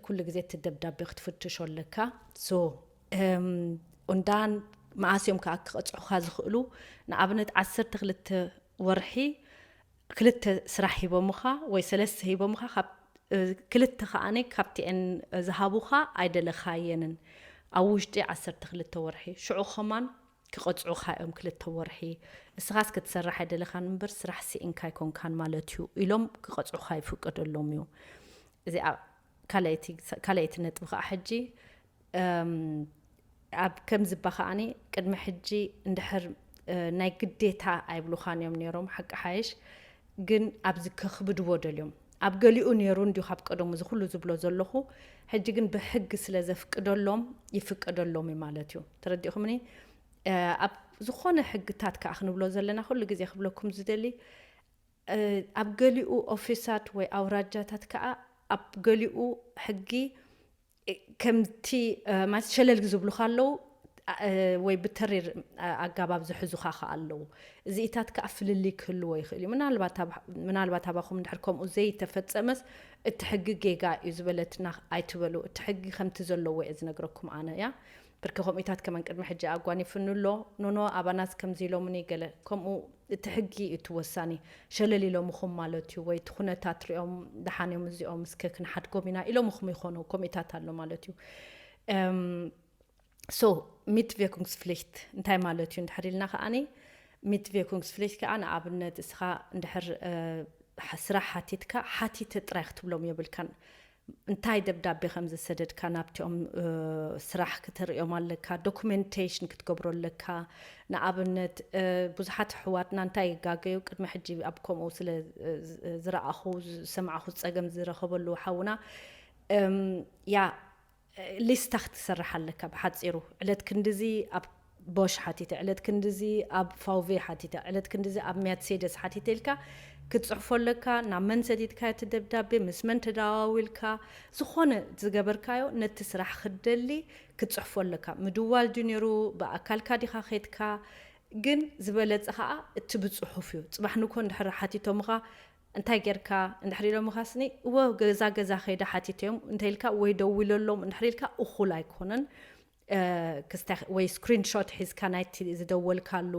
ኩሉ ግዜ እቲ ደብዳቤ ክትፍትሾ ኣለካ። So እም፣ እንዳን መኣስ እዮም ከዓ ክቐፅዑኻ ዝኽእሉ? ንኣብነት ዓሰርተ ክልተ ወርሒ ክልተ ስራሕ ሂቦምኻ ወይ ሰለስተ ሂቦምኻ፣ ካብ እ፣ ክልተ ከዓኒ ካብቲኤን ዝሃቡኻ ኣይደለኻየንን ኣብ ውሽጢ ዓሰርተ ክልተ ወርሒ። ሽዑ ኸማን ክቐፅዑኻ እዮም ክልተ ወርሒ። እስኻስ ክትሰርሕ ኣይደለኻን እምበር ስራሕ ስኢንካ ኣይኮንካን ማለት እዩ ኢሎም ክቐፅዑኻ ይፍቀደሎም እዩ። እዚኣ ካልኣይቲ ካልኣይቲ ነጥቢ ከዓ ሕጂ እም፣ ኣብ ከም ዝባ ከዓኒ ቅድሚ ሕጂ እንድሕር እ፣ ናይ ግዴታ ኣይብሉኻን እዮም ነይሮም ሓቂ ሓይሽ፣ ግን ኣብዚ ከኽብድዎ ደልዮም። ኣብ ገሊኡ ነይሩ እንዲዩ ካብ ቀደሙ እዚ ኩሉ ዝብሎ ዘለኹ፣ ሕጂ ግን ብሕጊ ስለ ዘፍቅደሎም ይፍቀደሎም እዩ ማለት እዩ። ተረዲእኹምኒ? እ፣ ኣብ ዝኾነ ሕግታት ከዓ ክንብሎ ዘለና ኩሉ ግዜ ክብለኩም ዝደሊ እ፣ ኣብ ገሊኡ ኦፊሳት ወይ ኣውራጃታት ከዓ ኣብ ገሊኡ ሕጊ እ፣ ከምቲ እ፣ ማለት ሸለል ዝብሉኻ ኣለዉ እ፣ ወይ ብተሪር እ፣ ኣጋባብ ዝሕዙኻ ከዓ ኣለዉ። እዚኢታት ከዓ ፍልልይ ክህልዎ ይኽእል እዩ። ምናልባት ኣብ- ምናልባት ኣባኹም እንድሕር ከምኡ ዘይተፈጸመስ እቲ ሕጊ ጌጋ እዩ ዝበለትና ኣይትበሉ። እቲ ሕጊ ከምቲ ዘለዎ እየ ዝነግረኩም ኣነ እያ። ብርኪ ከምኡታት ከመን ቅድሚ ሕጂ ኣጓኒፍኒ ኣሎ። ኖኖ ኣባናስ ከምዚ ኢሎምኒ ገለ ከምኡ እቲ ሕጊ እዩ እቲ ወሳኒ። ሸለል ኢሎምኹም ማለት እዩ ወይ እቲ ኩነታት ሪኦም ደሓን እዮም እዚኦም እስከ ክንሓድጎም ኢና ኢሎምኹም ይኾኑ ከምኡታት ኣሎ ማለት እዩ። እም፣ so Mitwirkungspflicht እንታይ ማለት እዩ እንድሕር ኢልና ከዓኒ Mitwirkungspflicht ከዓ ንኣብነት እስኻ እንድሕር እ፣ ሓ- ስራሕ ሓቲትካ ሓቲተ ጥራይ ክትብሎም የብልካን። እንታይ ደብዳቤ ከም ዝሰደድካ ናብቲኦም እ፣ ስራሕ ክተርእዮም ኣለካ፣ ዶኩሜንቴሽን ክትገብሮ ኣለካ። ንኣብነት እ፣ ብዙሓት ኣሕዋትና እንታይ ይጋገዩ፣ ቅድሚ ሕጂ ኣብ ከምኡ ስለ እ፣ ዝ- ዝረኣኹ ዝሰማዕኹ ፀገም ዝረኸበሉ ሓውና እም፣ ያ ሊስታ ክትሰርሕ ኣለካ። ብሓፂሩ ዕለት ክንድዚ ኣብ ቦሽ ሓቲተ፣ ዕለት ክንድዚ ኣብ ፋውቬ ሓቲተ፣ ዕለት ክንድዚ ኣብ ሚያትሴደስ ሓቲተ ኢልካ ክትፅሕፎ ኣለካ። ናብ መን ሰዲድካ እቲ ደብዳቤ፣ ምስ መን ተደዋዊልካ፣ ዝኾነ ዝገበርካዮ ነቲ ስራሕ ክትደሊ ክትፅሕፎ ኣለካ። ምድዋል ድዩ ነይሩ፣ ብኣካልካ ዲኻ ኸድካ? ግን ዝበለፀ ከዓ እቲ ብፅሑፍ እዩ። ፅባሕ ንኮ እንድሕር ሓቲቶምኻ እንታይ ጌርካ እንድሕር ኢሎምኻ ስኒ እወ ገዛ ገዛ ከይደ ሓቲተዮም እንተ ኢልካ ወይ ደዊለሎም እንድሕር ኢልካ እኹል ኣይኮነን። እ፣ ክስታይ ወይ ስክሪንሾት ሒዝካ ናይቲ ዝደወልካሉ